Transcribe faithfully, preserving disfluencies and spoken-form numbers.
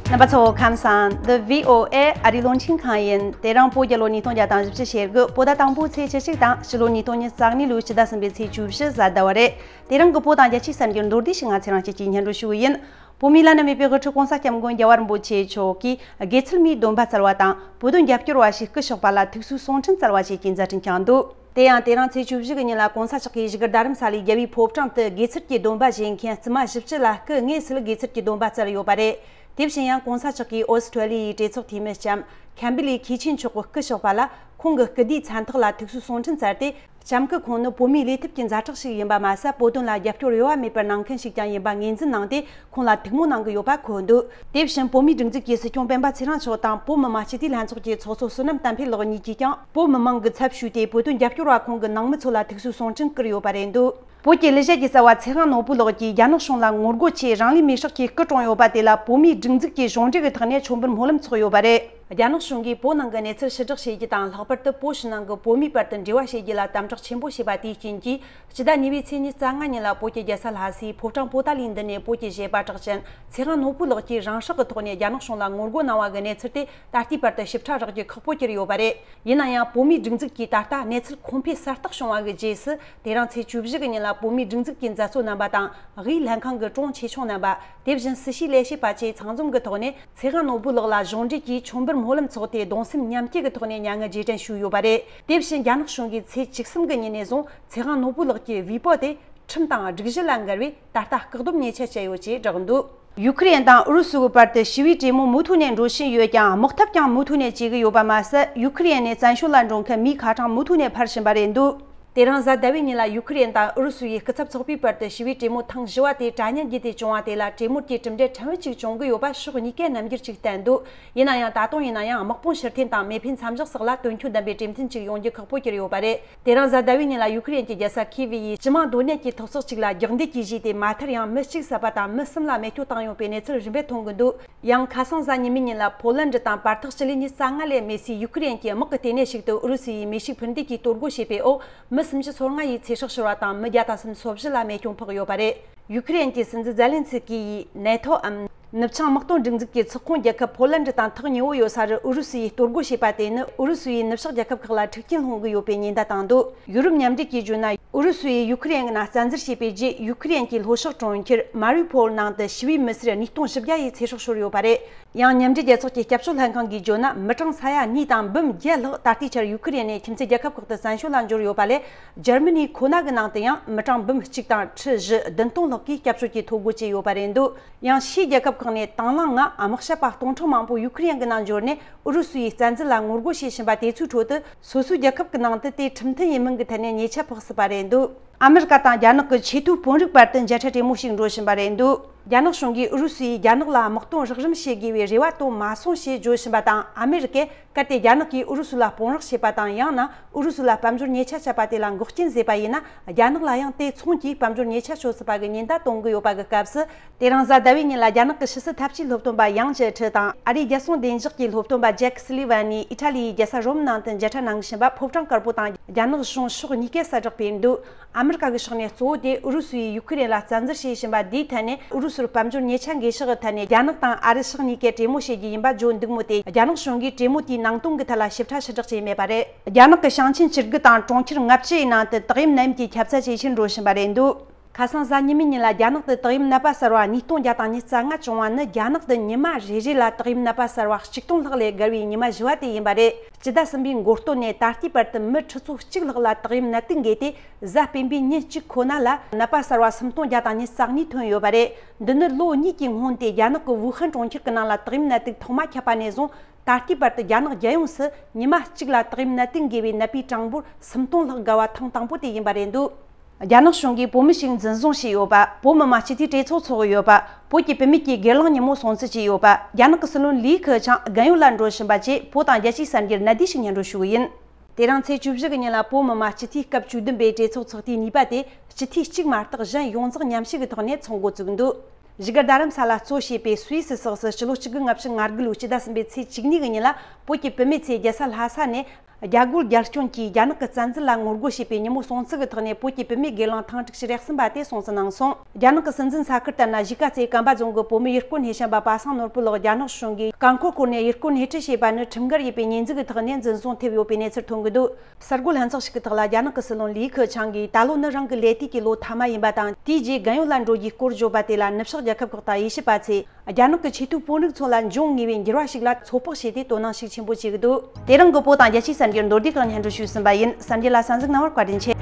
རྣམ་པ་ཚོ་ཁམས་བཟང་། The VOA ཨ་རིའི་རླུང་འཕྲིན་ཁང་ཡིན། དེ་རིང་བོད་རྒྱལ་ལོ་ཉིས་སྟོང་བརྒྱ་དང་བཞི་བཅུ་ཞེ་དགུ་བོད་ཟླ་དང་པོའི་ཚེས་བཅུ་གཅིག་དང་ཕྱི་ལོ་ཉིས་སྟོང་ཉི་ཤུ་རྩ་གཉིས་ལོའི་ཕྱི་ཟླ་གསུམ་པའི་ཚེས་བཅུ་བཞི་གཟའ་ཟླ་བ་རེད། དེ་རིང་གི་བོད་དང་རྒྱལ་སྤྱིའི་གསར་འགྱུར་མདོར་བསྡུས་ཤིག་ང་ཚོ་རང་སྐྱིད་ཀྱིས་སྙན་སྒྲོན་ཞུ་གི་ཡིན། བོད་མིའི་བླ་ན་མེད་པའི་དབུ་ཁྲིད་༸གོང་ས་༸སྐྱབས་མགོན་རྒྱལ་བ་རིན་པོ་ཆེ་མཆོག་གིས་དགེ་ཚུལ་མའི་སྡོམ་པ་བསྩལ་བ་དང་བོད་དོན་རྒྱབ་སྐྱོར་བ་ཞིག་སྐུ་གཤེགས་པ་ལ་ཐུགས་གསོའི་གསུང་འཕྲིན་བསྩལ་བ་བཅས་ཀྱི་མཛད་འཕྲིན་བསྐྱངས་འདུག་དེ་ཡང་དེ་རིང་ཚེས་བཅུ་བཞི་གི་ཉིན་ལ་༸གོང་ས་མཆོག་གིས་བཞུགས་སྒར་རྡ་རམ་ས་ལའི་རྒྱལ་བའི་ཕོ་བྲང་དུ་དགེ་ཚུལ་གྱི་སྡོམ་པ་བཞེས་མཁན་བཙུན་མ་བཞི་བཅུ་ལ་སྐུ་དངོས་སུ་དགེ་ཚུལ་གྱི་སྡོམ་པ་བསྩལ་ཡོད་པ་རེད། དེ་བཞིན་ཡང་༸གོང་ས་མཆོག་གིས་ཨོ་སི་ཁྲུ་ལི་ཡའི་གྲོས་ཚོགས་འཐུས་མི་ལྕམ་ཁེམ་བྷི་ལི་ཁེ་ཆི་མཆོག་གི་སྐུ་གཤེགས་པ་ལ་ཁོང་གི་སྐུ་ཟླའི་མཚན་ཐོག་ལ་ཐུགས་གསོའི་གསུང་འཕྲིན་བསྩལ་ཏེ། ལྕམ་སྐུ་ཁོང་ནི་བོད་མིའི་བློས་ཐུབ་ཀྱི་མཛའ་གྲོགས་ཤིག་ཡིན་པ་མ་ཟད། བོད་དོན་ལ་རྒྱབ་སྐྱོར་གཡོ་བ་མེད་པར་གནང་མཁན་ཞིག་ཀྱང་ཡིན་པ་ངོས་འཛིན་གནང་སྟེ། ཁོང་ལ་ཐུགས་སྨོན་གནང་གི་ཡོད་པ་འཁོད་འདུག་དེ་བཞིན་བོད་མིའི་སྒྲིག་འཛུགས་ཀྱི་སྲིད་སྐྱོང་སྤེན་པ་ཚེ་རིང་མཆོག་དང་བོད་མི་མང་སྤྱི་འཐུས་ལྷན་ཚོགས་ཀྱི་ཚོགས་གཙོ་བསོད་ནམས་བསྟན་འཕེལ་ལགས་གཉིས་ཀྱིས་ཀྱང་བོད་མི་མང་གི་ཚབ་ཞུས་ཏེ་བོད་དོན་རྒྱབ་སྐྱོར་བ་ཁོང་གི་ནང་མི་ཚོ་ལ་ཐུགས་གསོའི་གསུང་འཕྲིན་བསྐུར་ཡོད་པ་རེད་འདུག་བོད་ཀྱི་གླུ་གཞས་ཀྱི་རྩ་བ་ཚེ་དབང་ནོར་བུ་ལགས་ཀྱིས་རྒྱ་ནག་གཞུང་ལ་ངོ་རྒོལ་ཆེད་རང་ལུས་མེར་སྲེག་གིས་སྐུ་བཀྲོངས་ཡོད་པ་དེ་ལ་བོད་མིའི་སྒྲིག་འཛུགས་ཀྱིས་གཞུང་འབྲེལ་གྱི་ཐོག་ནས་མཆོད་འབུལ་སྨོན་ལམ་འཚོགས་ཡོད་པ་རེད། རྒྱ་ནག་གཞུང་གིས་བོད་ནང་གི་གནས་ཚུལ་ཕྱིར་བསྒྲགས་བྱེད་རྒྱུ་དང་། ལྷག་པར་དུ་བོད་ཕྱི་ནང་གི་བོད་མིའི་བར་དུ་འབྲེལ་བ་བྱེད་རྒྱུ་ལ་དམ་དྲག་ཆེན་པོ་བྱས་པ་དེའི་རྐྱེན་གྱིས། སྤྱི་ཟླ་གཉིས་པའི་ཚེས་ཉི་ཤུ་རྩ་ལྔ་ཉིན་ལ་བོད་ཀྱི་རྒྱལ་ས་ལྷ་སའི་ཕོ་བྲང་པོ་ཏཱ་ལའི་མདུན་ནས་བོད་ཀྱི་གཞས་པ་གྲགས་ཅན་ཚེ་དབང་ནོར་བུ་ལགས་ཀྱིས་རང་སྲོག་གི་ཐོག་ནས་རྒྱ་ནག་གཞུང་ལ་ངོ་རྒོལ་གནང་བ་གི་གནས་ཚུལ་དེ་ད་ལྟའི་བར་དུ་ཞིབ་ཕྲ་རག་རྒྱུ་ཁག་པོ་གྱུར་ཡོད་པ་རེད། ཡིན་ན་ཡང་བོད་མིའི་སྒྲིག་འཛུགས་ཀྱིས་ད་ལྟ་གནས་ཚུལ་གོང་འཕེལ་གསལ་བརྟག་བྱུང་བ་གི་རྗེས་སུ། དེ་རིང་ཚེས་བཅུ་བཞི་གི་ཉིན་ལ་བོད་མིའི་སྒྲིག་འཛུགས་ཀྱི་མཛད་གཙོ་རྣམ་པ་དང་། དབུས་ལྷན་ཁང་གི་དྲུང་ཆེ་ཆུང་རྣམ་པ། དེ་བཞིན་སྲིད་བྱུས་ལས་བྱེད་པ་བཅས་ཚང་འཛོམས་ཀྱི་ཐོག་ནས་ཚེ་དབང་ནོར་བུ་ལགས་ལ་གཞུང་འབྲེལ་གྱིས་མཆོད་འབུལ་སྨོན་ལམ་འཚོགས་ཏེ། གདུང་སེམས་མཉམ་སྐྱེད་ཀྱི་ཐོག་ནས་མྱ་ངན་རྗེས་དྲན་ཞུས་ཡོད་པ་རེད། དེ་བཞིན་རྒྱ་ནག་གཞུང་གིས་ཚེས་བཅུ་གསུམ་གྱི་ཉིན་ནས་བཟུང་ཚེ་དབང་ནོར་བུ་ལགས་ཀྱི་བི་པོ་དེ་ཁྲིམས་དང་སྒྲིག་གཞི་ལ་འགལ་བའི་ད་ལྟ་བཀག་སྡོམ་ཉེས་ཆད་བཅད་ཡོད་ཅེས་བསྒྲགས་འདུག་ཡུ་ཁུ་རེན་དང་ཨུ་རུ་སུའི་བར་དུ་ཞི་བའི་གྲོས་མོལ་མུ་མཐུད་ནས་འགྲོ་བཞིན་ཡོད་ཀྱང་། དམག་འཐབ་ཀྱང་མུ་མཐུད་ནས་བྱེད་ཀྱི་ཡོད་པ་མ་ཟད། ཡུ་ཁུ་རེན་ནས་བཙན་བྱོལ་ལ་འགྲོ་མཁན་མིའི་ཁ་གྲངས་མུ་མཐུད་ནས་འཕར་བཞིན་པ་རེད་འདུག་དེ་རིང་གཟའ་ཟླ་བའི་ཉིན་ལ་ཡུ་ཁུ་རེན་དང་ཨུ་རུ་སུ་ཡི་སྐུ་ཚབ་ཚོགས་པའི་བར་དུ་ཞི་བའི་གྲོས་མོལ་ཐེངས་བཞི་བ་དེ་དྲ་བརྙན་བརྒྱུད་དེ་བྱུང་བ་དེ་ལ་གྲོས་མོལ་གྱི་གྲུབ་འབྲས་ཕྲན་བུ་ཅིག་བྱུང་གི་ཡོད་པ་ཕྱོགས་གཉིས་ཀས་རྣམ་འགྱུར་གཅིག་བསྟན་འདུག་ཡིན་ན་ཡང་ད་དུང་ཡིན་ན་ཡང་དམག་དཔུང་ཕྱིར་འཐེན་དང་མེ་འཕེན་མཚམས་འཇོག་སོགས་ལ་དོན་འཁྱོལ་ལྡན་པའི་གྲོས་མཐུན་ཅིག་ཡོང་རྒྱུ་ཁག་པོ་གྱུར་ཡོད་པ་རེད། དེ་རིང་གཟའ་ཟླ་བའི་ཉིན་ལ་ཡུ་ཁུ་རེན་གྱི་རྒྱལ་ས་ཁིའེ་བི་ཡི་སྤྱི་དམངས་སྡོད་གནས་ཀྱི་ཐོག་བརྩེགས་གཅིག་ལ་རྒྱག་འདེད་ཀྱིས་བཞེས་ཏེ། མ་མཐར་ཡང་མི་གཅིག་བསད་པ་དང་མི་གསུམ་ལ་རྨས་སྐྱོན་བཏང་ཡོད་པའི་གནས་ཚུལ་རིམ་པས་ཐོན་གྱི་འདུག་ཡང་ཁ་སང་གཟའ་ཉི་མའི་ཉིན་ལ་ཕོ་ལན་ཌི་དང་བར་ཐག་སྤྱི་ལེ་ཉི་ཤུ་རྩ་ལྔ་ལས་མེད་སའི་ཡུ་ཁུ་རེན་གྱི་དམག་གི་ལྟེ་གནས་ཤིག་ཏུ་ཨུ་རུ་སུ་ཡིས་མེ་ཤུགས་འཕུར་མདེལ་གྱིས་གཏོར་རྒོལ་བྱས་པའི་འོག་མི་སུམ་ཅུ་སོ་ལྔ་ཡི་ཚེ་སྲོག་ཤོར་བ་དང་། མི་བརྒྱ་དང་སོ་བཞི་ལ་རྨས་སྐྱོན་ཕོག་ཡོད་པ་རེད། ཡུ་ཁུ་རེན་གྱི་སྲིད་འཛིན་ཛེ་ལན་སི་ཀི་ཡིས་ནེ་ཐོའམ། ནུབ་བྱང་དམག་དོན་སྒྲིག་འཛུགས་ཀྱི་ཚོགས་ཁོངས་རྒྱལ་ཁབ་ཕོ་ལན་ཌི་དང་ཐག་ཉེ་བོ་ཡོད་ས་རུ་ཨུ་རུ་སུ་ཡིས་གཏོར་རྒོལ་བྱས་པ་དེ་ནི་ཨུ་རུ་སུ་ཡིས་ནུབ་ཕྱོགས་རྒྱལ་ཁབ་ཁག་ལ་འཁྲུག་རྐྱེན་སློང་གི་ཡོད་པའི་ཉེན་བརྡ་བཏང་འདུག་ཡུ་རོབ་མཉམ་འབྲེལ་གྱིས་བརྗོད་ན། ཨུ་རུ་སུ་ཡིས་ཡུ་ཁུ་རེན་གྱི་ནང་བཙན་འཛུལ་བྱས་པའི་རྗེས། ཡུ་ཁུ་རེན་གྱི་ལྷོ་ཕྱོགས་གྲོང་ཁྱེར་མ་རུ་པོལ་ནང་དུ་ཞི་བའི་མི་སེར་ཉིས་སྟོང་བཞི་བརྒྱ་ཡི་ཚེ་སྲོག་ཤོར་ཡོད་པ་རེད། ཡང་མཉམ་འབྲེལ་རྒྱལ་ཚོགས་ཀྱི་སྐྱབས་བཅོལ་ལྷན་ཁང་གིས་བརྗོད་ན། མི་གྲངས་ས་ཡ་གཉིས་དང་འབུམ་བརྒྱད་ལྷག་ད་ལྟའི་ཆར་ཡུ་ཁུ་རེན་ནས་ཁྱིམ་མཚེས་རྒྱལ་ཁབ་ཁག་ཏུ་བཙན་བྱོལ་ལ་འབྱོར་ཡོད་པ་ལས། འཇར་མ་ནི་ཁོ་ན་གི་ནང་དུ་ཡང་མི་གྲངས་འབུམ་གཅིག་དང་ཁྲི་བཞི་བདུན་སྟོང་ལྷག་གིས་སྐྱབས་བཅོལ་གྱི་ཐོ་འགོད་བྱས་ཡོད་པ་རེད་འདུག་ཡང་ཕྱིའི་རྒྱལ་ཁབ་ཁག་ནས་དང་བླངས་ངང་དམག་ཞབས་པ་སྟོང་ཕྲག་མང་པོ་ཡུ་ཁུ་རེན་གྱི་ནང་འབྱོར་ནས་ཨུ་རུ་སུ་ཡི་བཙན་འཛུལ་ལ་ངོ་རྒོལ་བྱེད་བཞིན་པ་དེ་ཚོའི་ཁྲོད་དུ། སོ་སོའི་རྒྱལ་ཁབ་ཀྱི་ནང་དུ་དེ་ཁྲིམས་མཐུན་ཡིན་མིན་གྱི་ཐད་ནས་ཉེས་ཆད་ཕོག་སྲིད་པ་རེད་འདུག་ཨ་མི་རི་ཀ་དང་རྒྱ་ནག་གི་ཆེས་མཐོའི་དཔོན་རིགས་བར་དུ་མཇལ་འཕྲད་གྲོས་མོལ་ཞིག་འགྲོ་བཞིན་པ་རེད་འདུག་རྒྱ་ནག་གཞུང་གིས་ཨུ་རུ་སུ་ཡིས་རྒྱ་ནག་ལ་དམག་དོན་རོགས་རམ་བྱེད་དགོས་པའི་རེ་བ་བཏོན་མ་སོང་ཞེས་བརྗོད་བཞིན་པ་དང་། ཨ་མི་རི་ཀས་གལ་ཏེ་རྒྱ་ནག་གིས་ཨུ་རུ་སུ་ལ་དཔུང་རོགས་བྱེད་པ་དང་། ཡང་ན་ཨུ་རུ་སུ་ལ་དཔལ་འབྱོར་ཉེས་ཆད་བཅད་པ་དེ་ལ་འགོག་རྐྱེན་བཟོས་པ་ཡིན་ན། རྒྱ་ནག་ལ་ཡང་དེ་མཚུངས་ཀྱིས་དཔལ་འབྱོར་ཉེས་ཆད་གཅོད་སྲིད་པ་གི་ཉེན་བརྡ་གཏོང་གི་ཡོད་པ་གི་སྐབས་སུ། དེ་རིང་གཟའ་ཟླ་བའི་ཉིན་ལ་རྒྱ་ནག་གི་ཕྱི་སྲིད་ཐབས་ཇུས་སློབ་སྟོན་པ་ཡང་ཅེ་ཁྲི་དང་། ཨ་རིའི་རྒྱལ་སྲུང་བདེ་འཇགས་ཀྱི་སློབ་སྟོན་པ་ཇེག་སི་ལི་ཝན་ནི་ཨི་ཊ་ལི་ཡི་རྒྱལ་ས་རོམ་ནང་དུ་མཇལ་འཕྲད་གནང་བཞིན་པ། ཕོ་བྲང་དཀར་པོ་དང་རྒྱ་ནག་གཞུང་ཕྱོགས་གཉིས་ཀས་གསལ་བསྒྲགས་སྤེལ་འདུག་ཨ་མི་རི་ཀ་གི་ཕྱོགས་ནས་གཙོ་བོ་དེ་ཨུ་རུ་སུ་ཡིས་ཡུ་ཁུ་རེན་ལ་བཙན་འཛུལ་བྱེད་བཞིན་པ་འདིའི་ཐད་ནས། ཨུ་རུ་སུར་དཔལ་འབྱོར་ཉེས་ཆད་འགེལ་ཕྱོགས་ཀྱི་ཐད་ནས་རྒྱ་ནག་དང་ཨ་རི་ཕྱོགས་གཉིས་ཀས་གྲོས་མོལ་བྱེད་རྒྱུ་ཡིན་པ་བརྗོད་འདུག་མོད་དེ། རྒྱ་ནག་གཞུང་གིས་གྲོས་མོལ་དེའི་ནང་དོན་གྱི་ཐད་ལ་ཞིབ་ཕྲ་ཕྱིར་བསྒྲགས་བྱས་མེད་པ་རེད། རྒྱ་ནག་གི་ཞིང་ཆེན་བཅུ་དགུ་དང་གྲོང་ཁྱེར་ལྔ་བཅུ་ཡི་ནང་དུ་ཏོག་དབྱིབས་ནད་ཡམས་ཀྱི་ཁྱབ་ཚད་ཇེ་ཆེར་འགྲོ་བཞིན་པ་རེད་འདུག་ཁ་སང་གཟའ་ཉི་མའི་ཉིན་ལ་རྒྱ་ནག་ཏུ་ཏོག་དབྱིབས་ནད་པ་གསར་བ་ཉིས་སྟོང་བརྒྱ་དང་ཉི་ཤུ་རྩ་ལྔ་བྱུང་བ་ནི། རྒྱ་ནག་ཏུ་ཉི་མ་རེ་རེ་ལ་ཏོག་དབྱིབས་ནད་པ་གསར་བ་གཅིག་སྟོང་ལྷག་ལས་བརྒལ་བའི་ཉི་མ་བཞི་བ་དེ་ཡིན་པ་རེད། སྤྱི་ཟླ་གསུམ་པའི་འགོ་སྟོད་ནས་ད་ལྟའི་བར་དུ་མི་ཁྲི་ཚོ་གཅིག་ལྷག་ལ་ཏོག་དབྱིབས་ནད་དུག་འགོས་ཏེ། གཟའ་སྤེན་པའི་ཉིན་གཅིག་ཁོ་ན་ལ་ནད་པ་གསར་བ་སུམ་སྟོང་བརྒྱ་དང་ཉི་ཤུ་རྩ་གཉིས་ཐོན་ཡོད་པ་རེད། འདི་ནི་ལོ་གཉིས་ཀྱི་སྔོན་ཏེ་རྒྱ་ནག་གི་ཝུ་ཧན་གྲོང་ཁྱེར་གྱི་ནང་ལ་ཏོག་དབྱིབས་ནད་དུག་ཐོག་མ་ཁྱབ་པ་ནས་བཟུང་། ད་ལྟའི་བར་དུ་རྒྱ་ནག་རྒྱལ་ཡོངས་སུ་ཉི་མ་གཅིག་ལ་ཏོག་དབྱིབས་ནད་དུག་འགོས་པའི་ནད་པའི་གྲངས་འབོར་སུམ་སྟོང་ལྷག་བརྒལ་བ་ཐེངས་དང་པོ་དེ་ཡིན་པ་རེད་འདུག་རྒྱ་ནག་གཞུང་གིས་བོད་མི་ཞིག་འཛིན་བཟུང་བྱས་ཡོད་པ། བོད་མི་མང་སྤྱི་འཐུས་གྲོས་ཚོགས་འཚོགས་ཡོད་པ། བོད་ཀྱི་བུད་མེད་ཀྱི་སྒེར་ལངས་ཉིན་མོ་སྲུང་བརྩི་བྱས་ཡོད་པ། རྒྱ་ནག་གི་སྲིད་བློན་ལི་ཁེ་ཆང་རྒན་ཡོལ་ལ་འགྲོ་བཞིན་པ་བཅས། བོད་དང་རྒྱལ་སྤྱིའི་གསར་འགྱུར་གནད་བསྡུས་ཤིག་སྙན་སྒྲོན་ཞུ་གི་ཡིན། དེ་རིང་ཚེས་བཅུ་བཞི་གི་ཉིན་ལ་བོད་མི་མང་སྤྱི་འཐུས་སྐབས་བཅུ་བདུན་པའི་གྲོས་ཚོགས་ཚོགས་དུས་གཉིས་པ་དེ་སྤྱི་འཐུས་གཅིག་མ་གཏོགས་གཞན་ཡོངས་རྫོགས་མཉམ་ཞུགས་ཀྱི་ཐོག་ནས་ཚོགས་འགོ་བཙུགས་འདུག་བཞུགས་སྒར་རྡ་རམ་ས་ལ་གཙོ་བྱས་པའི་སུད་སི་སོགས་སུ་ཕྱི་ལོ་ཆིག་དགུ་ལྔ་བཅུ་ང་དགུ་ལོའི་སྤྱི་ཟླ་གསུམ་པའི་ཚེས་བཅུ་གཉིས་གི་ཉིན་ལ། བོད་ཀྱི་བུད་མེད་ཚོས་རྒྱལ་ས་ལྷ་ས་ནས་ རྒྱ་རྒོལ་རྒྱལ་སྐྱོང་གིས་རྒྱ་ནག་གི་བཙན་འཛུལ་ལ་ངོ་རྒོལ་བྱས་པའི་ཉིན་མོ་སྲུང་བརྩི་གི་ཐོག་ནས་བོད་ཀྱི་བུད་མེད་སྒེར་ལངས་ཐེངས་དྲུག་ཅུ་རེ་གསུམ་པ་དེ་སྲུང་བརྩི་གནང་སོང་། རྒྱ་ནག་གི་སྲིད་འཛིན་ས་ཁུལ་ལྟར་ན། གཞིས་ཀ་རྩེ་ཀམ་པ་རྫོང་གི་བོད་མི་ཡུལ་སྐོར་སྣེ་ཤན་པ་པ་སངས་ནོར་བུ་ལགས་རྒྱ་ནག་གཞུང་གིས་རྐང་འཁོར་བསྐོར་ནས་ཡུལ་སྐོར་སྣེ་ཁྲིད་བྱས་པ་ནི་ཁྲིམས་འགལ་ཡིན་པའི་ཉེས་འཛུགས་ཀྱི་ཐོག་ནས་འཛིན་བཟུང་ཐེབས་ཡོད་པའི་གནས་ཚུལ་ཐོན་གྱི་འདུག་གསར་འགོད་ལྷན་ཚོགས་ཤིག་གི་ཐོག་ལ་རྒྱ་ནག་གི་སྲིད་བློན་ལི་ཁེ་ཆང་གིས། ད་ལོ་ནི་རང་གི་ལས་དུས་ཀྱི་ལོ་མཐའ་མ་ཡིན་པ་དང་། དེའི་རྗེས་རྒན་ཡོལ་ལ་འགྲོ་རྒྱུའི་སྐོར་བརྗོད་པ་དེ་ལ། ནུབ་ཕྱོགས་རྒྱལ་ཁབ་ཁག་དང་དབྱེ་ཞིབ་པ་ཚོས་རྒྱ་ནག་གི་ཆེས་མཐོའི་དཔོན་རིགས་ཚོ་ལ་འབྱུང་ངེས་པའི་འགྱུར་བ་ཞིག་ལ་ཚོད་དཔག་བྱས་ཏེ་དོ་སྣང་ཤུགས་ཆེན་པོ་བྱེད་ཀྱི་འདུག་དེ་རིང་གི་བོད་དང་རྒྱལ་སྤྱིའི་གསར་འགྱུར་མདོར་བསྡུས་ཁག་སྙན་སྒྲོན་ཞུས་ཟིན་པ་ཡིན། གསར་འགྱུར་ལ་གསན་གཟིགས་གནང་བར་བཀའ་དྲིན་ཆེ།